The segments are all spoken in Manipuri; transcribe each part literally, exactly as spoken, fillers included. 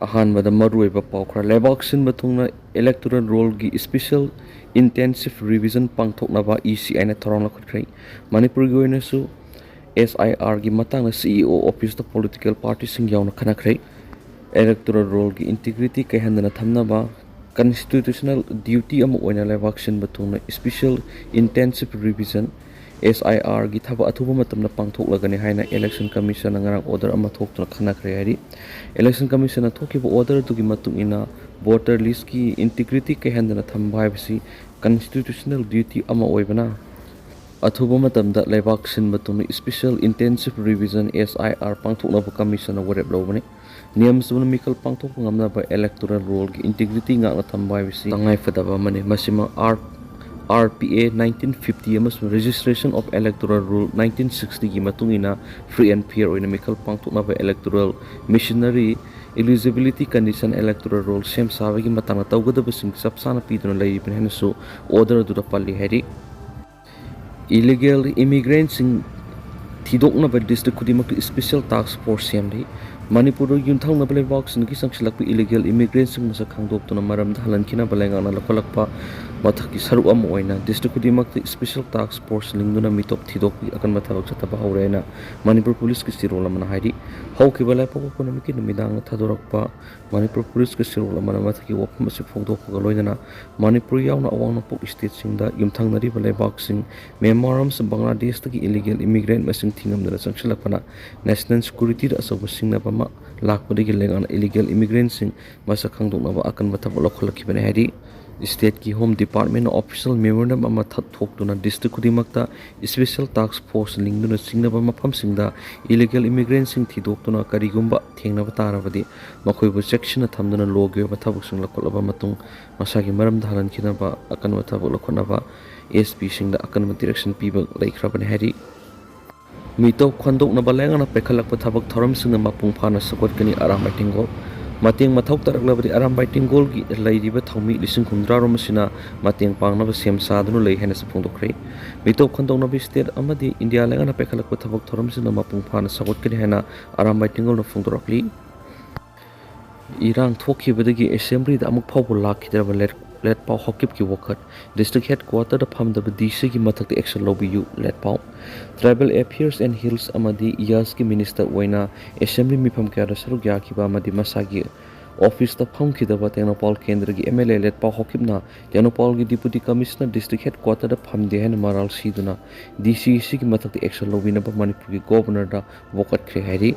ꯑꯍꯥꯟꯕꯗ ꯃꯔꯨꯑꯣꯏꯕ ꯄꯥꯎ ꯈꯔ꯫ ꯂꯩꯕꯥꯛ ꯁꯤꯟꯕ ꯊꯨꯡꯅ electoral rollꯒꯤ special intensive revision ꯄꯥꯡꯊꯣꯛꯅꯕ E C Iꯅ ꯊꯧꯔꯥꯡ ꯂꯧꯈꯠꯈ꯭ꯔꯦ꯫ ꯃꯅꯤꯄꯨꯔꯒꯤ ꯑꯣꯏꯅꯁꯨ S I Rꯒꯤ ꯃꯇꯥꯡꯗ C E O officeꯇ political partyꯁꯤꯡ ꯌꯥꯎꯅ ꯈꯟꯅꯈ꯭ꯔꯦ꯫ Electoral rollꯒꯤ integrity ꯀꯥꯏꯍꯟꯗꯅ ꯊꯝꯅꯕ constitutional duty ꯑꯃ ꯑꯣꯏꯅ ꯂꯩꯕꯥꯛ ꯁꯤꯟꯕ ꯊꯨꯡꯅ special intensive revision, S I Rꯒꯤ ꯊꯕꯛ ꯑꯊꯨꯕ ꯃꯇꯝꯗ ꯄꯥꯡꯊꯣꯛꯂꯒꯅꯤ ꯍꯥꯏꯅ Election Commissionꯅ ꯉꯔꯥꯡ order ꯑꯃ ꯊꯣꯛꯇꯨꯅ ꯈꯟꯅꯈ꯭ꯔꯦ ꯍꯥꯏꯔꯤ꯫ Election Commissionꯅ ꯊꯣꯛꯈꯤꯕ order ꯑꯗꯨꯒꯤ ꯃꯇꯨꯡ ꯏꯟꯅ voter listꯀꯤ integrity ꯀꯥꯏꯍꯟꯗꯅ ꯊꯝꯕ ꯍꯥꯏꯕꯁꯤ constitutional duty ꯑꯃ ꯑꯣꯏꯕꯅ, ꯑꯊꯨꯕ ꯃꯇꯝꯗ ꯂꯩꯕꯥꯛ ꯁꯤꯟꯕ ꯊꯨꯡꯅ special intensive revision, S I R, ꯄꯥꯡꯊꯣꯛꯅꯕ Commissionꯅ ꯋꯥꯔꯦꯞ ꯂꯧꯕꯅꯤ꯫ ꯅꯤꯌꯝ ꯆꯨꯝꯅ ꯃꯤꯈꯜ ꯄꯥꯡꯊꯣꯛꯄ ꯉꯝꯅꯕ electoral rollꯒꯤ integrity ꯉꯥꯛꯅ ꯊꯝꯕ ꯍꯥꯏꯕꯁꯤ ꯇꯉꯥꯏꯐꯗꯕ ꯑꯃꯅꯤ꯫ ꯃꯁꯤꯃ R, R P A nineteen fifty ꯑꯃꯁꯨꯡ Registration of Electoral Roll nineteen sixtyꯒꯤ ꯃꯇꯨꯡ ꯏꯟꯅ free and fair ꯑꯣꯏꯅ ꯃꯤꯈꯜ ꯄꯥꯡꯊꯣꯛꯅꯕ electoral machinery, eligibility condition, electoral roll ꯁꯦꯝ ꯁꯥꯕꯒꯤ ꯃꯇꯥꯡꯗ ꯇꯧꯒꯗꯕꯁꯤꯡ ꯆꯞ ꯆꯥꯅ ꯄꯤꯗꯨꯅ ꯂꯩꯔꯤꯕꯅꯤ ꯍꯥꯏꯅꯁꯨ order ꯑꯗꯨꯗ ꯄꯜꯂꯤ ꯍꯥꯏꯔꯤ꯫ Illegal immigrantꯁꯤꯡ ꯊꯤꯗꯣꯛꯅꯕ district ꯈꯨꯗꯤꯡꯃꯛꯇ special task force ꯁꯦꯝꯂꯤ꯫ ꯃꯅꯤꯄꯨꯔꯗ ꯌꯨꯝꯊꯪꯅꯕ ꯂꯩꯕꯥꯛꯁꯤꯡꯗꯒꯤ ꯆꯪꯁꯤꯜꯂꯛꯄ illegal immigrantꯁꯤꯡ ꯃꯁꯛ ꯈꯪꯗꯣꯛꯇꯨꯅ ꯃꯔꯝꯗ ꯍꯜꯍꯟꯈꯤꯅꯕ ꯂꯩꯉꯥꯛꯅ ꯂꯧꯈꯠꯂꯛꯄ ꯃꯊꯛꯀꯤ ꯁꯔꯨꯛ ꯑꯃ ꯑꯣꯏꯅ district ꯈꯨꯗꯤꯡꯃꯛꯇ special task force ꯂꯤꯡꯗꯨꯅ ꯃꯤꯇꯣꯞ ꯊꯤꯗꯣꯛꯄꯒꯤ ꯑꯀꯟꯕ ꯊꯕꯛ ꯆꯠꯊꯕ ꯍꯧꯔꯦ ꯍꯥꯏꯅ ꯃꯅꯤꯄꯨꯔ ꯄꯨꯂꯤꯁꯀꯤ ꯆꯦꯔꯣꯜ ꯑꯃꯅ ꯍꯥꯏꯔꯤ꯫ ꯍꯧꯈꯤꯕ ꯂꯥꯏꯄꯣꯛꯄ ꯅꯨꯃꯤꯠꯀꯤ ꯅꯨꯃꯤꯗꯥꯡꯗ ꯊꯥꯗꯣꯔꯛꯄ ꯃꯅꯤꯄꯨꯔ ꯄꯨꯂꯤꯁꯀꯤ ꯆꯦꯔꯣꯜ ꯑꯃꯅ ꯃꯊꯛꯀꯤ ꯋꯥꯐꯝ ꯑꯁꯤ ꯐꯣꯡꯗꯣꯛꯄꯒ ꯂꯣꯏꯅꯅ ꯃꯅꯤꯄꯨꯔ ꯌꯥꯎꯅ ꯑꯋꯥꯡ ꯅꯣꯡꯄꯣꯛ stateꯁꯤꯡꯗ ꯌꯨꯝꯊꯪꯅꯔꯤꯕ ꯂꯩꯕꯥꯛꯁꯤꯡ, ꯃ꯭ꯌꯥꯟꯃꯥꯔ ꯑꯃꯁꯨꯡ ꯕꯪꯒ꯭ꯂꯥꯗꯦꯁꯇꯒꯤ illegal immigrant ꯃꯁꯤꯡ ꯊꯤꯉꯝꯗꯅ ꯆꯪꯁꯤꯜꯂꯛꯄꯅ national securityꯗ ꯑꯆꯧꯕ ꯁꯤꯡꯅꯕ ꯑꯃ ꯂꯥꯛꯄꯗꯒꯤ ꯂꯩꯉꯥꯛꯅ illegal immigrantꯁꯤꯡ ꯃꯁꯛ ꯈꯪꯗꯣꯛꯅꯕ ꯑꯀꯟꯕ ꯊꯕꯛ ꯂꯧꯈꯠꯂꯛꯈꯤꯕꯅꯤ ꯍꯥꯏꯔꯤ꯫ Stateꯀꯤ Home Departmentꯅ official memorandum ꯑꯃ ꯊ-, ꯊꯣꯛꯇꯨꯅ district ꯈꯨꯗꯤꯡꯃꯛꯇ special task force ꯂꯤꯡꯗꯨꯅ ꯆꯤꯡꯅꯕ ꯃꯐꯝꯁꯤꯡꯗ illegal immigrantꯁꯤꯡ ꯊꯤꯗꯣꯛꯇꯨꯅ ꯀꯔꯤꯒꯨꯝꯕ ꯊꯦꯡꯅꯕ ꯇꯥꯔꯕꯗꯤ ꯃꯈꯣꯏꯕꯨ ꯆꯦꯛꯁꯤꯟꯅ ꯊꯝꯗꯨꯅ lawꯒꯤ ꯑꯣꯏꯕ ꯊꯕꯛꯁꯤꯡ ꯂꯧꯈꯠꯂꯕ ꯃꯇꯨꯡ ꯃꯁꯥꯒꯤ ꯃꯔꯝꯗ ꯍꯜꯍꯟꯈꯤꯅꯕ ꯑꯀꯟꯕ ꯊꯕꯛ ꯂꯧꯈꯠꯅꯕ SPꯁꯤꯡꯗ ꯑꯀꯟꯕ direction ꯄꯤꯕ ꯂꯩꯈ꯭ꯔꯕꯅꯤ ꯍꯥꯏꯔꯤ꯫ ꯃꯤꯇꯧ ꯈꯟꯗꯣꯛꯅꯕ ꯂꯩꯉꯥꯛꯅ ꯄꯥꯏꯈꯠꯂꯛꯄ ꯊꯕꯛ ꯊꯧꯔꯝꯁꯤꯡꯅ ꯃꯄꯨꯡ ꯐꯥꯅ ꯁꯧꯒꯠꯀꯅꯤ ꯑꯔꯥꯝꯕꯥꯏ ꯇꯦꯡꯒꯣꯜ꯫ ꯃꯇꯦꯡ ꯃꯊꯧ ꯇꯥꯔꯛꯂꯕꯗꯤ ꯑꯔꯥꯝꯕꯥꯏ ꯇꯦꯡꯒꯣꯜꯒꯤ ꯂꯩꯔꯤꯕ ꯊꯧꯃꯤ ꯂꯤꯁꯤꯡ ꯍꯨꯝꯗ꯭ꯔꯥ ꯔꯣꯝ ꯑꯁꯤꯅ ꯃꯇꯦꯡ ꯄꯥꯡꯅꯕ ꯁꯦꯝ ꯁꯥꯗꯨꯅ ꯂꯩ ꯍꯥꯏꯅꯁꯨ ꯐꯣꯡꯗꯣꯛꯈ꯭ꯔꯦ꯫ ꯃꯤꯇꯧ ꯈꯟꯗꯣꯛꯅꯕ state ꯑꯃꯗꯤ ꯏꯟꯗꯤꯌꯥ ꯂꯩꯉꯥꯛꯅ ꯄꯥꯏꯈꯠꯂꯛꯄ ꯊꯕꯛ ꯊꯧꯔꯝꯁꯤꯡꯅ ꯃꯄꯨꯡ ꯐꯥꯅ ꯁꯧꯒꯠꯀꯅꯤ ꯍꯥꯏꯅ ꯑꯔꯥꯝꯕꯥꯏ ꯇꯦꯡꯒꯣꯜꯅ ꯐꯣꯡꯗꯣꯔꯛꯂꯤ꯫ ꯏꯔꯥꯡ ꯊꯣꯛꯈꯤꯕꯗꯒꯤ ꯑꯦꯁꯦꯝꯕ꯭ꯂꯤꯗ ꯑꯃꯨꯛ ꯐꯥꯎꯕ ꯂꯥꯛꯈꯤꯗ꯭ꯔꯕ ꯂꯦꯠ ꯂꯦꯠꯄꯥꯎ ꯍꯣꯀꯤꯞꯀꯤ ꯋꯥꯀꯠ꯫ ꯗꯤꯁꯇ꯭ꯔꯤꯛ ꯍꯦꯗꯀ꯭ꯋꯥꯇꯔꯗ ꯐꯝꯗꯕ ꯗꯤ ꯁꯤꯒꯤ ꯃꯊꯛꯇ ꯑꯦꯛꯁꯟ ꯂꯧꯕꯤꯌꯨ ꯂꯦꯠꯄꯥꯎ꯫ ꯇ꯭ꯔꯥꯏꯕꯦꯜ ꯑꯦꯐꯤꯌꯔꯁ ꯑꯦꯟ ꯍꯤꯜꯁ ꯑꯃꯗꯤ ꯌꯁꯀꯤ ꯃꯤꯅꯤꯁꯇꯔ ꯑꯣꯏꯅ ꯑꯦꯁꯦꯝꯕ꯭ꯂꯤ ꯃꯤꯐꯝ ꯀꯌꯥꯗ ꯁꯔꯨꯛ ꯌꯥꯈꯤꯕ ꯑꯃꯗꯤ ꯃꯁꯥꯒꯤ ꯑꯣꯐꯤꯁꯇ ꯐꯝꯈꯤꯗꯕ ꯇꯦꯡꯅꯧꯄꯥꯜ ꯀꯦꯟꯗ꯭ꯔꯒꯤ ꯑꯦꯝ ꯑꯦꯜ ꯑꯦ ꯂꯦꯠꯄꯥꯎ ꯍꯣꯀꯤꯞꯅ ꯇꯦꯡꯅꯧꯄꯥꯜꯒꯤ ꯗꯤꯄꯨꯇꯤ ꯀꯃꯤꯁꯅꯔ ꯗꯤꯁꯇ꯭ꯔꯤꯛ ꯍꯦꯗꯀ꯭ꯋꯥꯇꯔꯗ ꯐꯝꯗꯦ ꯍꯥꯏꯅ ꯃꯔꯥꯜ ꯁꯤꯗꯨꯅ ꯗꯤ ꯁꯤ ꯁꯤꯒꯤ ꯃꯊꯛꯇ ꯑꯦꯛꯁꯟ ꯂꯧꯕꯤꯅꯕ ꯃꯅꯤꯄꯨꯔꯒꯤ ꯒꯣꯕꯔꯅꯔꯗ ꯋꯥꯀꯠꯈ꯭ꯔꯦ ꯍꯥꯏꯔꯤ꯫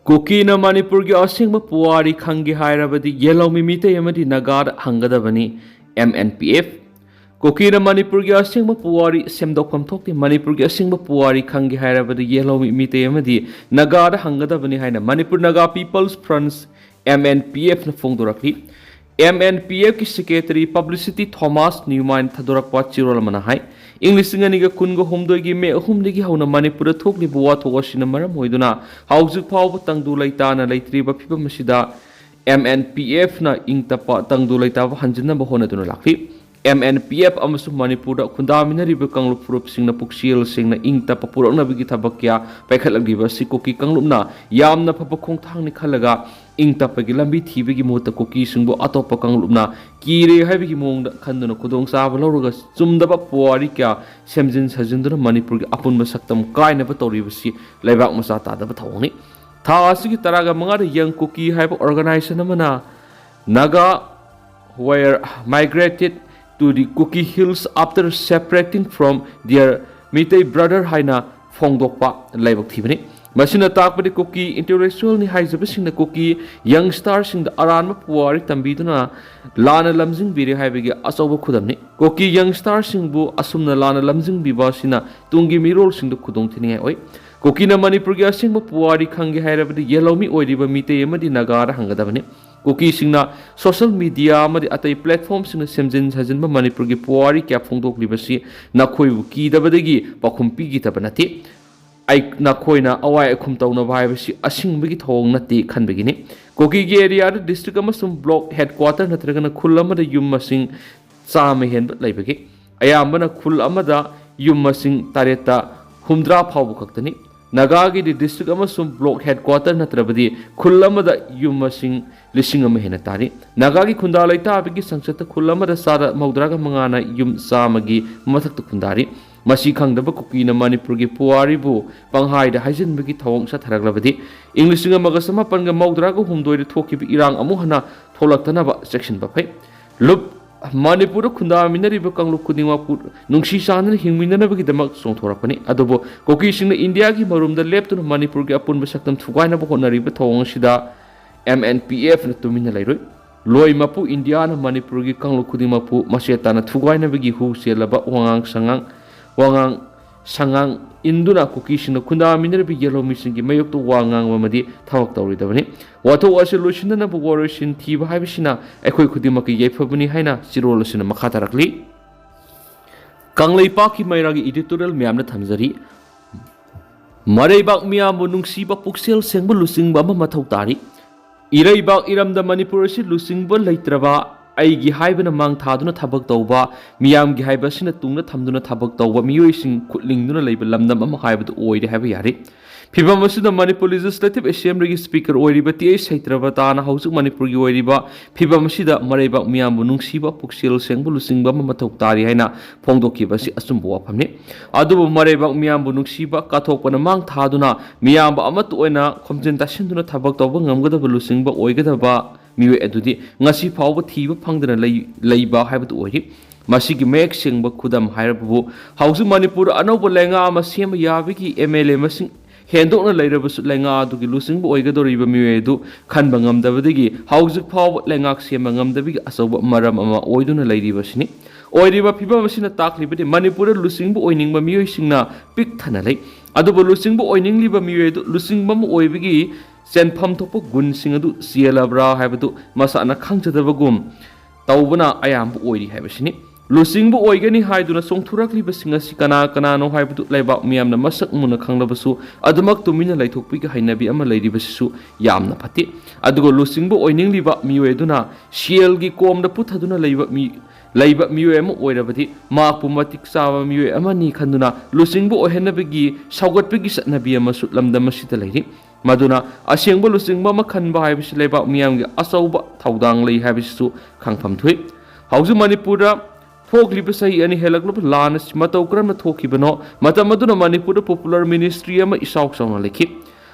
ꯀꯨꯀꯤꯅ ꯃꯅꯤꯄꯨꯔꯒꯤ ꯑꯁꯦꯡꯕ ꯄꯨꯋꯥꯔꯤ ꯈꯪꯒꯦ ꯍꯥꯏꯔꯕꯗꯤ ꯌꯦꯜꯍꯧꯃꯤ ꯃꯤꯇꯩ ꯑꯃꯗꯤ ꯅꯥꯒꯥꯗ ꯍꯪꯒꯗꯕꯅꯤ, ꯑꯦꯝ ꯑꯦꯟ ꯄꯤ ꯑꯦꯐ꯫ ꯀꯨꯀꯤꯅ ꯃꯅꯤꯄꯨꯔꯒꯤ ꯑꯁꯦꯡꯕ ꯄꯨꯋꯥꯔꯤ ꯁꯦꯝꯗꯣꯛꯐꯝ ꯊꯣꯛꯇꯦ꯫ ꯃꯅꯤꯄꯨꯔꯒꯤ ꯑꯁꯦꯡꯕ ꯄꯨꯋꯥꯔꯤ ꯈꯪꯒꯦ ꯍꯥꯏꯔꯕꯗꯤ ꯌꯦꯜꯍꯧꯃꯤ ꯃꯤꯇꯩ ꯑꯃꯗꯤ ꯅꯥꯒꯥꯗ ꯍꯪꯒꯗꯕꯅꯤ ꯍꯥꯏꯅ Manipur Naga peoples front, M N P ꯑꯦꯐꯅ ꯐꯣꯡꯗꯣꯔꯛꯂꯤ꯫ ꯑꯦꯝ ꯑꯦꯟ ꯄꯤ ꯑꯦꯐꯀꯤ ꯁꯦꯀ꯭ꯔꯦꯇꯔꯤ ꯄꯕ꯭ꯂꯤꯁꯤꯇꯤ ꯊꯣꯃꯥꯁ ꯅ꯭ꯌꯨꯃꯥꯟ ꯊꯥꯗꯣꯔꯛꯄ ꯆꯦꯔꯣꯜ ꯑꯃꯅ ꯍꯥꯏ, ꯏꯪ ꯂꯤꯁꯤꯡ ꯑꯅꯤꯒ ꯀꯨꯟꯒ ꯍꯨꯝꯗꯣꯏꯒꯤ ꯃꯦ ꯑꯍꯨꯝꯗꯒꯤ ꯍꯧꯅ ꯃꯅꯤꯄꯨꯔꯗ ꯊꯣꯛꯂꯤꯕ ꯋꯥꯊꯣꯛ ꯑꯁꯤꯅ ꯃꯔꯝ ꯑꯣꯏꯗꯨꯅ ꯍꯧꯖꯤꯛ ꯐꯥꯎꯕ ꯇꯪꯗꯨ ꯂꯩꯇꯥꯅ ꯂꯩꯇ꯭ꯔꯤꯕ ꯐꯤꯕꯝ ꯑꯁꯤꯗ ꯑꯦꯝ ꯑꯦꯟ ꯄꯤ ꯑꯦꯐꯅ ꯏꯪ ꯇꯞꯄ ꯇꯪꯗꯨ ꯂꯩꯇꯥꯕ ꯍꯟꯖꯤꯟꯅꯕ ꯍꯣꯠꯅꯗꯨꯅ ꯂꯥꯛꯂꯤ꯫ ꯑꯦꯝ ꯑꯦꯟ ꯄꯤ ꯑꯦꯐ ꯑꯃꯁꯨꯡ ꯃꯅꯤꯄꯨꯔꯗ ꯈꯨꯟꯗꯥꯃꯤꯟꯅꯔꯤꯕ ꯀꯥꯡꯂꯨꯞ ꯐꯨꯔꯨꯞꯁꯤꯡꯅ ꯄꯨꯛꯆꯦꯜ ꯁꯦꯡꯅ ꯏꯪ ꯇꯞꯄ ꯄꯨꯔꯛꯅꯕꯒꯤ ꯊꯕꯛ ꯀꯌꯥ ꯄꯥꯏꯈꯠꯂꯛꯂꯤꯕ ꯑꯁꯤ ꯀꯨꯀꯤ ꯀꯥꯡꯂꯨꯞꯅ ꯌꯥꯝꯅ ꯐꯕ ꯈꯣꯡꯊꯥꯡꯅꯤ ꯈꯜꯂꯒ ꯏꯪ ꯇꯞꯄꯒꯤ ꯂꯝꯕꯤ ꯊꯤꯕꯒꯤ ꯃꯍꯨꯠꯇ ꯀꯨꯀꯤꯁꯤꯡꯕꯨ ꯑꯇꯣꯞꯄ ꯀꯥꯡꯂꯨꯞꯅ ꯀꯤꯔꯦ ꯍꯥꯏꯕꯒꯤ ꯃꯑꯣꯡꯗ ꯈꯟꯗꯨꯅ ꯈꯨꯗꯣꯡꯆꯥꯕ ꯂꯧꯔꯒ ꯆꯨꯝꯗꯕ ꯄꯨꯋꯥꯔꯤ ꯀꯌꯥ ꯁꯦꯝꯖꯤꯟ ꯁꯥꯖꯤꯟꯗꯨꯅ ꯃꯅꯤꯄꯨꯔꯒꯤ ꯑꯄꯨꯟꯕ ꯁꯛꯇꯝ ꯀꯥꯏꯅꯕ ꯇꯧꯔꯤꯕꯁꯤ ꯂꯩꯕꯥꯛ ꯃꯆꯥ ꯇꯥꯗꯕ ꯊꯧꯑꯣꯡꯅꯤ꯫ ꯊꯥ ꯑꯁꯤꯒꯤ ꯇꯔꯥꯒ ꯃꯉꯥꯗ ꯌꯪ ꯀꯨꯀꯤ ꯍꯥꯏꯕ ꯑꯣꯔꯒꯅꯥꯏꯖꯦꯁꯟ ꯑꯃꯅ Naga were migrated to the Kuki Hills after separating from their Meitei brother ꯍꯥꯏꯅ ꯐꯣꯡꯗꯣꯛꯄ ꯂꯥꯏꯕꯛ ꯊꯤꯕꯅꯤ꯫ ꯃꯁꯤꯅ ꯇꯥꯛꯄꯗꯤ ꯀꯨꯀꯤ ꯏꯟꯇꯦꯂꯦꯛꯆꯨꯋꯦꯜꯅꯤ ꯍꯥꯏꯖꯕꯁꯤꯡꯅ ꯀꯨꯀꯤ ꯌꯪꯁꯇꯥꯔꯁꯤꯡꯗ ꯑꯔꯥꯟꯕ ꯄꯨꯋꯥꯔꯤ ꯇꯝꯕꯤꯗꯨꯅ ꯂꯥꯟꯅ ꯂꯝꯖꯤꯡꯕꯤꯔꯦ ꯍꯥꯏꯕꯒꯤ ꯑꯆꯧꯕ ꯈꯨꯗꯝꯅꯤ꯫ ꯀꯨꯀꯤ ꯌꯪꯁꯇꯥꯔꯁꯤꯡꯕꯨ ꯑꯁꯨꯝꯅ ꯂꯥꯟꯅ ꯂꯝꯖꯤꯡꯕꯤꯕ ꯑꯁꯤꯅ ꯇꯨꯡꯒꯤ ꯃꯤꯔꯣꯜꯁꯤꯡꯗ ꯈꯨꯗꯣꯡꯊꯤꯅꯤꯡꯉꯥꯏ ꯑꯣꯏ꯫ ꯀꯨꯀꯤꯅ ꯃꯅꯤꯄꯨꯔꯒꯤ ꯑꯁꯦꯡꯕ ꯄꯨꯋꯥꯔꯤ ꯈꯪꯒꯦ ꯍꯥꯏꯔꯕꯗꯤ ꯌꯦꯜꯍꯧꯃꯤ ꯑꯣꯏꯔꯤꯕ ꯃꯤꯇꯩ ꯑꯃꯗꯤ ꯅꯥꯒꯥꯗ ꯍꯪꯒꯗꯕꯅꯤ꯫ ꯀꯨꯀꯤꯁꯤꯡꯅ ꯁꯣꯁꯤꯌꯦꯜ ꯃꯤꯗꯤꯌꯥ ꯑꯃꯗꯤ ꯑꯇꯩ ꯄ꯭ꯂꯦꯠꯐꯣꯔꯝꯁꯤꯡꯅ ꯁꯦꯝꯖꯤꯟ ꯁꯥꯖꯤꯟꯕ ꯃꯅꯤꯄꯨꯔꯒꯤ ꯄꯨꯋꯥꯔꯤ ꯀꯌꯥ ꯐꯣꯡꯗꯣꯛꯂꯤꯕꯁꯤ ꯅꯈꯣꯏꯕꯨ ꯀꯤꯗꯕꯗꯒꯤ ꯄꯥꯎꯈꯨꯝ ꯄꯤꯈꯤꯗꯕ ꯅꯠꯇꯦ꯫ ꯑꯩ, ꯅꯈꯣꯏꯅ ꯑꯋꯥꯏ ꯑꯈꯨꯝ ꯇꯧꯅꯕ ꯍꯥꯏꯕꯁꯤ ꯑꯁꯤꯡꯕꯒꯤ ꯊꯧꯑꯣꯡ ꯅꯠꯇꯦ ꯈꯟꯕꯒꯤꯅꯤ꯫ ꯀꯨꯀꯤꯒꯤ ꯑꯦꯔꯤꯌꯥꯗ ꯗꯤꯁꯇ꯭ꯔꯤꯛ ꯑꯃꯁꯨꯡ ꯕ꯭ꯂꯣꯛ ꯍꯦꯗꯀ꯭ꯋꯥꯇꯔ ꯅꯠꯇ꯭ꯔꯒꯅ ꯈꯨꯜ ꯑꯃꯗ ꯌꯨꯝ ꯃꯁꯤꯡ ꯆꯥꯝꯃ ꯍꯦꯟꯕ ꯂꯩꯕꯒꯦ꯫ ꯑꯌꯥꯝꯕꯅ ꯈꯨꯜ ꯑꯃꯗ ꯌꯨꯝ ꯃꯁꯤꯡ ꯇꯔꯦꯠꯇ ꯍꯨꯝꯗ꯭ꯔꯥ ꯐꯥꯎꯕ ꯈꯛꯇꯅꯤ꯫ ꯅꯥꯒꯥꯒꯤꯗꯤ ꯗꯤꯁꯇ꯭ꯔꯤꯛ ꯑꯃꯁꯨꯡ ꯕ꯭ꯂꯣꯛ ꯍꯦꯗꯀ꯭ꯋꯥꯇꯔ ꯅꯠꯇ꯭ꯔꯕꯗꯤ ꯈꯨꯜ ꯑꯃꯗ ꯌꯨꯝ ꯃꯁꯤꯡ ꯂꯤꯁꯤꯡ ꯑꯃ ꯍꯦꯟꯅ ꯇꯥꯔꯤ꯫ ꯅꯥꯒꯥꯒꯤ ꯈꯨꯟꯗꯥ ꯂꯩꯇꯥꯕꯤꯒꯤ ꯆꯥꯡꯆꯠꯇ ꯈꯨꯜ ꯑꯃꯗ ꯆꯥꯗ ꯃꯧꯗ꯭ꯔꯥꯒ ꯃꯉꯥꯅ ꯌꯨꯝ ꯆꯥꯝꯃꯒꯤ ꯃꯊꯛꯇ ꯈꯨꯟꯗꯥꯔꯤ꯫ ꯃꯁꯤ ꯈꯪꯗꯕ ꯀꯨꯀꯤꯅ ꯃꯅꯤꯄꯨꯔꯒꯤ ꯄꯨꯋꯥꯔꯤꯕꯨ ꯄꯪꯍꯥꯏꯗ ꯍꯥꯏꯖꯤꯟꯕꯒꯤ ꯊꯧꯑꯣꯡ ꯆꯠꯊꯔꯛꯂꯕꯗꯤ ꯏꯪ ꯂꯤꯁꯤꯡ ꯑꯃꯒ ꯆꯃꯥꯄꯟꯒ ꯃꯧꯗ꯭ꯔꯥꯒ ꯍꯨꯝꯗꯣꯏꯗ ꯊꯣꯛꯈꯤꯕ ꯏꯔꯥꯡ ꯑꯃꯨꯛ ꯍꯟꯅ ꯊꯣꯛꯂꯛꯇꯅꯕ ꯆꯦꯛꯁꯤꯟꯕ ꯐꯩ꯫ ꯂꯨꯞ, ꯃꯅꯤꯄꯨꯔꯗ ꯈꯨꯟꯗꯥꯃꯤꯟꯅꯔꯤꯕ ꯀꯥꯡꯂꯨꯞ ꯈꯨꯗꯤꯡꯃꯛꯄꯨ ꯅꯨꯡꯁꯤ ꯆꯥꯟꯅꯅ ꯍꯤꯡꯃꯤꯟꯅꯅꯕꯒꯤꯗꯃꯛ ꯆꯣꯡꯊꯣꯔꯛꯄꯅꯤ꯫ ꯑꯗꯨꯕꯨ ꯀꯨꯀꯤꯁꯤꯡꯅ ꯏꯟꯗꯤꯌꯥꯒꯤ ꯃꯔꯨꯝꯗ ꯂꯦꯞꯇꯨꯅ ꯃꯅꯤꯄꯨꯔꯒꯤ ꯑꯄꯨꯟꯕ ꯁꯛꯇꯝ ꯊꯨꯒꯥꯏꯅꯕ ꯍꯣꯠꯅꯔꯤꯕ ꯊꯧꯑꯣꯡ ꯑꯁꯤꯗ ꯑꯦꯝ ꯑꯦꯟ ꯄꯤ ꯑꯦꯐꯅ ꯇꯨꯃꯤꯟꯅ ꯂꯩꯔꯣꯏ꯫ ꯂꯣꯏ ꯃꯄꯨ ꯏꯟꯗꯤꯌꯥꯅ ꯃꯅꯤꯄꯨꯔꯒꯤ ꯀꯥꯡꯂꯨꯞ ꯈꯨꯗꯤꯡꯃꯛꯄꯨ ꯃꯆꯦꯠ ꯇꯥꯅ ꯊꯨꯒꯥꯏꯅꯕꯒꯤ ꯍꯨ ꯆꯦꯜꯂꯕ ꯋꯥꯉꯥꯡ ꯁꯉꯥꯡ, ꯋꯥꯉꯥꯡ ꯁꯉꯥꯡ ꯏꯟꯗꯨꯅ ꯀꯨꯀꯤꯁꯤꯡꯅ ꯈꯨꯟꯗꯥꯃꯤꯟꯅꯔꯤꯕ ꯌꯦꯜꯍꯧꯃꯤꯁꯤꯡꯒꯤ ꯃꯥꯌꯣꯛꯇ ꯋꯥ ꯉꯥꯡꯕ ꯑꯃꯗꯤ ꯊꯕꯛ ꯇꯧꯔꯣꯏꯗꯕꯅꯤ꯫ ꯋꯥꯊꯣꯛ ꯑꯁꯤ ꯂꯣꯏꯁꯤꯟꯅꯅꯕ ꯋꯥꯔꯣꯏꯁꯤꯟ ꯊꯤꯕ ꯍꯥꯏꯕꯁꯤꯅ ꯑꯩꯈꯣꯏ ꯈꯨꯗꯤꯡꯃꯛꯀꯤ ꯌꯥꯏꯐꯕꯅꯤ ꯍꯥꯏꯅ ꯆꯤꯔꯣꯜ ꯑꯁꯤꯅ ꯃꯈꯥ ꯇꯥꯔꯛꯂꯤ꯫ ꯀꯪꯂꯩꯄꯥꯛꯀꯤ ꯃꯩꯔꯥꯒꯤ editorial ꯃꯌꯥꯝꯅ ꯊꯝꯖꯔꯤ꯫ ꯃꯔꯩꯕꯥꯛ ꯃꯤꯌꯥꯝꯕꯨ ꯅꯨꯡꯁꯤꯕ ꯄꯨꯛꯆꯦꯜ ꯁꯦꯡꯕ ꯂꯨꯆꯤꯡꯕ ꯑꯃ ꯃꯊꯧ ꯇꯥꯔꯤ꯫ ꯏꯔꯩꯕꯥꯛ ꯏꯔꯝꯗ ꯃꯅꯤꯄꯨꯔ ꯑꯁꯤ ꯂꯨꯆꯤꯡꯕ ꯂꯩꯇ꯭ꯔꯕ, ꯑꯩꯒꯤ ꯍꯥꯏꯕꯅ ꯃꯥꯡ ꯊꯥꯗꯨꯅ ꯊꯕꯛ ꯇꯧꯕ, ꯃꯤꯌꯥꯝꯒꯤ ꯍꯥꯏꯕ ꯑꯁꯤꯅ ꯇꯨꯡꯗ ꯊꯝꯗꯨꯅ ꯊꯕꯛ ꯇꯧꯕ ꯃꯤꯑꯣꯏꯁꯤꯡ ꯈꯨꯠꯂꯤꯡꯗꯨꯅ ꯂꯩꯕ ꯂꯝꯗꯝ ꯑꯃ ꯍꯥꯏꯕꯗꯨ ꯑꯣꯏꯔꯦ ꯍꯥꯏꯕ ꯌꯥꯔꯦ꯫ ꯐꯤꯚꯝ ꯑꯁꯤꯗ ꯃꯅꯤꯄꯨꯔ Legislative Assemblyꯒꯤ Speaker ꯑꯣꯏꯔꯤꯕ ꯇꯤ ꯑꯩꯆ ꯁꯩꯇ꯭ꯔꯕꯇꯥꯅ ꯍꯧꯖꯤꯛ ꯃꯅꯤꯄꯨꯔꯒꯤ ꯑꯣꯏꯔꯤꯕ ꯐꯤꯚꯝ ꯑꯁꯤꯗ ꯃꯔꯩꯕꯥꯛ ꯃꯤꯌꯥꯝꯕꯨ ꯅꯨꯡꯁꯤꯕ ꯄꯨꯛꯆꯦꯜ ꯁꯦꯡꯕ ꯂꯨꯆꯤꯡꯕ ꯑꯃ ꯃꯊꯧ ꯇꯥꯔꯤ ꯍꯥꯏꯅ ꯐꯣꯡꯗꯣꯛꯈꯤꯕ ꯑꯁꯤ ꯑꯆꯨꯝꯕ ꯋꯥꯐꯝꯅꯤ꯫ ꯑꯗꯨꯕꯨ ꯃꯔꯩꯕꯥꯛ ꯃꯤꯌꯥꯝꯕꯨ ꯅꯨꯡꯁꯤꯕ ꯀꯠꯊꯣꯛꯄꯅ ꯃꯥꯡ ꯊꯥꯗꯨꯅ ꯃꯤꯌꯥꯝꯕ ꯑꯃꯠꯇ ꯑꯣꯏꯅ ꯈꯣꯝꯖꯤꯟ ꯇꯥꯁꯤꯟꯗꯨꯅ ꯊꯕꯛ ꯇꯧꯕ ꯉꯝꯒꯗꯕ ꯂꯨꯆꯤꯡꯕ ꯑꯣꯏꯒꯗꯕ ꯃꯤꯑꯣꯏ ꯑꯗꯨꯗꯤ ꯉꯁꯤ ꯐꯥꯎꯕ ꯊꯤꯕ ꯐꯪꯗꯅ ꯂꯩ-, ꯂꯩꯕ ꯍꯥꯏꯕꯗꯨ ꯑꯣꯏꯔꯤ꯫ ꯃꯁꯤꯒꯤ ꯃꯌꯦꯛ ꯁꯦꯡꯕ ꯈꯨꯗꯝ ꯍꯥꯏꯔꯕꯕꯨ ꯍꯧꯖꯤꯛ ꯃꯅꯤꯄꯨꯔꯗ ꯑꯅꯧꯕ ꯂꯩꯉꯥꯛ ꯑꯃ ꯁꯦꯝꯕ ꯌꯥꯕꯒꯤ ꯑꯦꯝ ꯑꯦꯜ ꯑꯦ ꯃꯁꯤꯡ ꯍꯦꯟꯗꯣꯛꯅ ꯂꯩꯔꯕꯁꯨ ꯂꯩꯉꯥꯛ ꯑꯗꯨꯒꯤ ꯂꯨꯆꯤꯡꯕ ꯑꯣꯏꯒꯗꯧꯔꯤꯕ ꯃꯤꯑꯣꯏ ꯑꯗꯨ ꯈꯟꯕ ꯉꯝꯗꯕꯗꯒꯤ ꯍꯧꯖꯤꯛ ꯐꯥꯎꯕ ꯂꯩꯉꯥꯛ ꯁꯦꯝꯕ ꯉꯝꯗꯕꯒꯤ ꯑꯆꯧꯕ ꯃꯔꯝ ꯑꯃ ꯑꯣꯏꯗꯨꯅ ꯂꯩꯔꯤꯕꯁꯤꯅꯤ꯫ ꯑꯣꯏꯔꯤꯕ ꯐꯤꯕꯝ ꯑꯁꯤꯅ ꯇꯥꯛꯂꯤꯕꯗꯤ ꯃꯅꯤꯄꯨꯔꯗ ꯂꯨꯆꯤꯡꯕ ꯑꯣꯏꯅꯤꯡꯕ ꯃꯤꯑꯣꯏꯁꯤꯡꯅ ꯄꯤꯛ ꯊꯟꯅ ꯂꯩ꯫ ꯑꯗꯨꯕꯨ ꯂꯨꯆꯤꯡꯕ ꯑꯣꯏꯅꯤꯡꯂꯤꯕ ꯃꯤꯑꯣꯏ ꯑꯗꯨ ꯂꯨꯆꯤꯡꯕ ꯑꯃ ꯑꯣꯏꯕꯒꯤ ꯆꯦꯟꯐꯝ ꯊꯣꯛꯄ ꯒꯨꯟꯁꯤꯡ ꯑꯗꯨ ꯆꯦꯜꯂꯕ꯭ꯔꯥ ꯍꯥꯏꯕꯗꯨ ꯃꯁꯥꯅ ꯈꯪꯖꯗꯕꯒꯨꯝ ꯇꯧꯕꯅ ꯑꯌꯥꯝꯕ ꯑꯣꯏꯔꯤ ꯍꯥꯏꯕꯁꯤꯅꯤ꯫ ꯂꯨꯆꯤꯡꯕ ꯑꯣꯏꯒꯅꯤ ꯍꯥꯏꯗꯨꯅ ꯆꯣꯡꯊꯣꯔꯛꯂꯤꯕꯁꯤꯡ ꯑꯁꯤ ꯀꯅꯥ ꯀꯅꯥꯅꯣ ꯍꯥꯏꯕꯗꯨ ꯂꯩꯕꯥꯛ ꯃꯤꯌꯥꯝꯅ ꯃꯁꯛ ꯃꯨꯟꯅ ꯈꯪꯂꯕꯁꯨ, ꯑꯗꯨꯃꯛ ꯇꯨꯃꯤꯟꯅ ꯂꯩꯊꯣꯛꯄꯒꯤ ꯍꯩꯅꯕꯤ ꯑꯃ ꯂꯩꯔꯤꯕꯁꯤꯁꯨ ꯌꯥꯝꯅ ꯐꯠꯇꯦ꯫ ꯑꯗꯨꯒ ꯂꯨꯆꯤꯡꯕ ꯑꯣꯏꯅꯤꯡꯂꯤꯕ ꯃꯤꯑꯣꯏ ꯑꯗꯨꯅ ꯁꯦꯜꯒꯤ ꯀꯣꯝꯗ ꯄꯨꯊꯗꯨꯅ ꯂꯩꯕ ꯃꯤ, ꯂꯩꯕ ꯃꯤꯑꯣꯏ ꯑꯃ ꯑꯣꯏꯔꯕꯗꯤ, ꯃꯍꯥꯛꯄꯨ ꯃꯇꯤꯛ ꯆꯥꯕ ꯃꯤꯑꯣꯏ ꯑꯃꯅꯤ ꯈꯟꯗꯨꯅ ꯂꯨꯆꯤꯡꯕ ꯑꯣꯏꯍꯟꯅꯕꯒꯤ, ꯁꯧꯒꯠꯄꯒꯤ ꯆꯠꯅꯕꯤ ꯑꯃꯁꯨ ꯂꯝꯗꯝ ꯑꯁꯤꯗ ꯂꯩꯔꯤ꯫ ꯃꯗꯨꯅ ꯑꯁꯦꯡꯕ ꯂꯨꯆꯤꯡꯕ ꯑꯃ ꯈꯟꯕ ꯍꯥꯏꯕꯁꯤ ꯂꯩꯕꯥꯛ ꯃꯤꯌꯥꯝꯒꯤ ꯑꯆꯧꯕ ꯊꯧꯗꯥꯡ ꯂꯩ ꯍꯥꯏꯕꯁꯤꯁꯨ ꯈꯪꯐꯝ ꯊꯣꯛꯏ꯫ ꯍꯧꯖꯤꯛ ꯃꯅꯤꯄꯨꯔꯗ ꯊꯣꯛꯂꯤꯕ ꯆꯍꯤ ꯑꯅꯤ ꯍꯦꯜꯂꯛꯂꯕ ꯂꯥꯟ ꯑꯁꯤ ꯃꯇꯧ ꯀꯔꯝꯅ ꯊꯣꯛꯈꯤꯕꯅꯣ? ꯃꯇꯝ ꯑꯗꯨꯅ ꯃꯅꯤꯄꯨꯔꯗ popular ministry ꯑꯃ ꯏꯆꯥꯎ ꯆꯥꯎꯅ ꯂꯩꯈꯤ꯫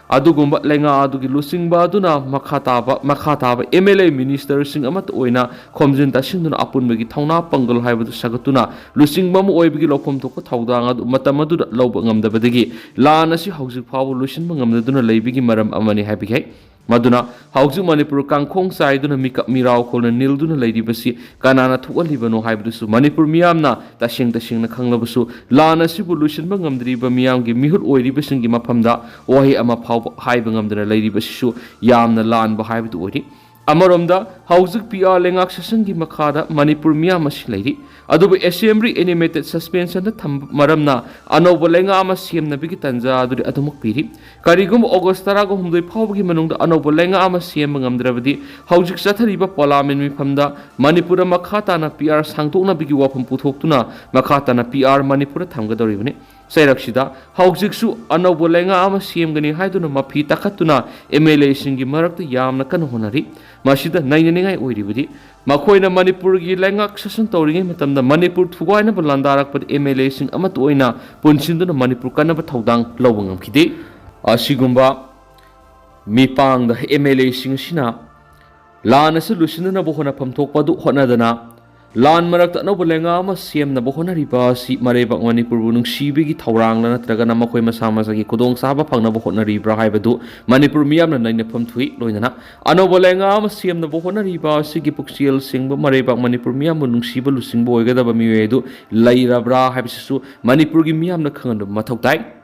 ꯑꯗꯨꯒꯨꯝꯕ ꯂꯩꯉꯥꯛ ꯑꯗꯨꯒꯤ ꯂꯨꯆꯤꯡꯕ ꯑꯗꯨꯅ ꯃꯈꯥ ꯇꯥꯕ, ꯃꯈꯥ ꯇꯥꯕ M L A ministerꯁꯤꯡ ꯑꯃꯠꯇ ꯑꯣꯏꯅ ꯈꯣꯝꯖꯤꯟ ꯇꯥꯁꯤꯟꯗꯨꯅ ꯑꯄꯨꯟꯕꯒꯤ ꯊꯧꯅꯥ ꯄꯥꯡꯒꯜ ꯍꯥꯏꯕꯗꯨ ꯁꯥꯒꯠꯇꯨꯅ ꯂꯨꯆꯤꯡꯕ ꯑꯃ ꯑꯣꯏꯕꯒꯤ ꯂꯧꯐꯝ ꯊꯣꯛꯄ ꯊꯧꯗꯥꯡ ꯑꯗꯨ ꯃꯇꯝ ꯑꯗꯨꯗ ꯂꯧꯕ ꯉꯝꯗꯕꯗꯒꯤ ꯂꯥꯟ ꯑꯁꯤ ꯍꯧꯖꯤꯛ ꯐꯥꯎꯕ ꯂꯣꯏꯁꯤꯟꯕ ꯉꯝꯅꯗꯨꯅ ꯂꯩꯕꯒꯤ ꯃꯔꯝ ꯑꯃꯅꯤ ꯍꯥꯏꯕ ꯌꯥꯏ꯫ ꯃꯗꯨꯅ ꯍꯧꯖꯤꯛ ꯃꯅꯤꯄꯨꯔ ꯀꯥꯡꯈꯣꯡ ꯆꯥꯏꯗꯨꯅ ꯃꯤꯀꯞ ꯃꯤꯔꯥꯎ ꯈꯣꯜꯅ ꯅꯤꯜꯗꯨꯅ ꯂꯩꯔꯤꯕꯁꯤ ꯀꯅꯥꯅ ꯊꯣꯛꯍꯜꯂꯤꯕꯅꯣ ꯍꯥꯏꯕꯗꯨꯁꯨ ꯃꯅꯤꯄꯨꯔ ꯃꯤꯌꯥꯝꯅ ꯇꯁꯦꯡ ꯇꯁꯦꯡꯅ ꯈꯪꯂꯕꯁꯨ, ꯂꯥꯟ ꯑꯁꯤꯕꯨ ꯂꯣꯏꯁꯤꯟꯕ ꯉꯝꯗ꯭ꯔꯤꯕ ꯃꯤꯌꯥꯝꯒꯤ ꯃꯤꯍꯨꯠ ꯑꯣꯏꯔꯤꯕꯁꯤꯡꯒꯤ ꯃꯐꯝꯗ ꯋꯥꯍꯩ ꯑꯃ ꯐꯥꯎꯕ ꯍꯥꯏꯕ ꯉꯝꯗꯅ ꯂꯩꯔꯤꯕꯁꯤꯁꯨ ꯌꯥꯝꯅ ꯂꯥꯟꯕ ꯍꯥꯏꯕꯗꯨ ꯑꯣꯏꯔꯤ꯫ ꯑꯃꯔꯣꯝꯗ, ꯍꯧꯖꯤꯛ P R ꯂꯩꯉꯥꯛ ꯁꯦꯁꯟꯒꯤ ꯃꯈꯥꯗ ꯃꯅꯤꯄꯨꯔ ꯃꯤꯌꯥꯝ ꯑꯁꯤ ꯂꯩꯔꯤ꯫ ꯑꯗꯨꯕꯨ Assembly animated suspensionꯗ ꯊꯝꯕ ꯃꯔꯝꯅ ꯑꯅꯧꯕ ꯂꯩꯉꯥꯛ ꯑꯃ ꯁꯦꯝꯅꯕꯒꯤ ꯇꯥꯟꯖꯥ ꯑꯗꯨꯗꯤ ꯑꯗꯨꯃꯛ ꯄꯤꯔꯤ꯫ ꯀꯔꯤꯒꯨꯝꯕ August ꯇꯔꯥꯒ ꯍꯨꯝꯗꯣꯏ ꯐꯥꯎꯕꯒꯤ ꯃꯅꯨꯡꯗ ꯑꯅꯧꯕ ꯂꯩꯉꯥꯛ ꯑꯃ ꯁꯦꯝꯕ ꯉꯝꯗ꯭ꯔꯕꯗꯤ, ꯍꯧꯖꯤꯛ ꯆꯠꯊꯔꯤꯕ ꯄꯥꯔꯂꯤꯌꯥꯃꯦꯟ ꯃꯤꯐꯝꯗ ꯃꯅꯤꯄꯨꯔꯗ ꯃꯈꯥ ꯇꯥꯅ P R ꯁꯥꯡꯗꯣꯛꯅꯕꯒꯤ ꯋꯥꯐꯝ ꯄꯨꯊꯣꯛꯇꯨꯅ ꯃꯈꯥ ꯇꯥꯅ P R ꯃꯅꯤꯄꯨꯔꯗ ꯊꯝꯒꯗꯧꯔꯤꯕꯅꯤ꯫ ꯆꯩꯔꯛꯁꯤꯗ ꯍꯧꯖꯤꯛꯁꯨ ꯑꯅꯧꯕ ꯂꯩꯉꯥꯛ ꯑꯃ ꯁꯦꯝꯒꯅꯤ ꯍꯥꯏꯗꯨꯅ ꯃꯐꯤ ꯇꯥꯈꯠꯇꯨꯅ M L Aꯁꯤꯡꯒꯤ ꯃꯔꯛꯇ ꯌꯥꯝꯅ ꯀꯟꯅ ꯍꯣꯠꯅꯔꯤ꯫ ꯃꯁꯤꯗ ꯅꯩꯅꯅꯤꯡꯉꯥꯏ ꯑꯣꯏꯔꯤꯕꯗꯤ, ꯃꯈꯣꯏꯅ ꯃꯅꯤꯄꯨꯔꯒꯤ ꯂꯩꯉꯥꯛ ꯁꯥꯁꯟ ꯇꯧꯔꯤꯉꯩ ꯃꯇꯝꯗ ꯃꯅꯤꯄꯨꯔ ꯊꯨꯒꯥꯏꯅꯕ ꯂꯥꯟꯗꯥꯔꯛꯄꯗ M L Aꯁꯤꯡ ꯑꯃꯠꯇ ꯑꯣꯏꯅ ꯄꯨꯟꯁꯤꯟꯗꯨꯅ ꯃꯅꯤꯄꯨꯔ ꯀꯟꯅꯕ ꯊꯧꯗꯥꯡ ꯂꯧꯕ ꯉꯝꯈꯤꯗꯦ꯫ ꯑꯁꯤꯒꯨꯝꯕ ꯃꯤꯄꯥꯡꯗ M L Aꯁꯤꯡ ꯑꯁꯤꯅ ꯂꯥꯟ ꯑꯁꯤ ꯂꯣꯏꯁꯤꯟꯅꯅꯕ ꯍꯣꯠꯅꯐꯝ ꯊꯣꯛꯄ ꯑꯗꯨ ꯍꯣꯠꯅꯗꯅ, ꯂꯥꯟ ꯃꯔꯛꯇ ꯑꯅꯧꯕ ꯂꯩꯉꯥꯛ ꯑꯃ ꯁꯦꯝꯅꯕ ꯍꯣꯠꯅꯔꯤꯕ ꯑꯁꯤ ꯃꯔꯩꯕꯥꯛ ꯃꯅꯤꯄꯨꯔꯕꯨ ꯅꯨꯡꯁꯤꯕꯒꯤ ꯊꯧꯔꯥꯡꯂ ꯅꯠꯇ꯭ꯔꯒꯅ ꯃꯈꯣꯏ ꯃꯁꯥ ꯃꯁꯥꯒꯤ ꯈꯨꯗꯣꯡꯆꯥꯕ ꯐꯪꯅꯕ ꯍꯣꯠꯅꯔꯤꯕ꯭ꯔꯥ ꯍꯥꯏꯕꯗꯨ ꯃꯅꯤꯄꯨꯔ ꯃꯤꯌꯥꯝꯅ ꯅꯩꯅꯐꯝ ꯊꯣꯛꯏ꯫ ꯂꯣꯏꯅꯅ ꯑꯅꯧꯕ ꯂꯩꯉꯥꯛ ꯑꯃ ꯁꯦꯝꯅꯕ ꯍꯣꯠꯅꯔꯤꯕ ꯑꯁꯤꯒꯤ ꯄꯨꯛꯆꯦꯜ ꯁꯦꯡꯕ ꯃꯔꯩꯕꯥꯛ ꯃꯅꯤꯄꯨꯔ ꯃꯤꯌꯥꯝꯕꯨ ꯅꯨꯡꯁꯤꯕ ꯂꯨꯆꯤꯡꯕ ꯑꯣꯏꯒꯗꯕ ꯃꯤꯑꯣꯏ ꯑꯗꯨ ꯂꯩꯔꯕ꯭ꯔꯥ ꯍꯥꯏꯕꯁꯤꯁꯨ ꯃꯅꯤꯄꯨꯔꯒꯤ ꯃꯤꯌꯥꯝꯅ ꯈꯪꯍꯟꯕ ꯃꯊꯧ ꯇꯥꯏ꯫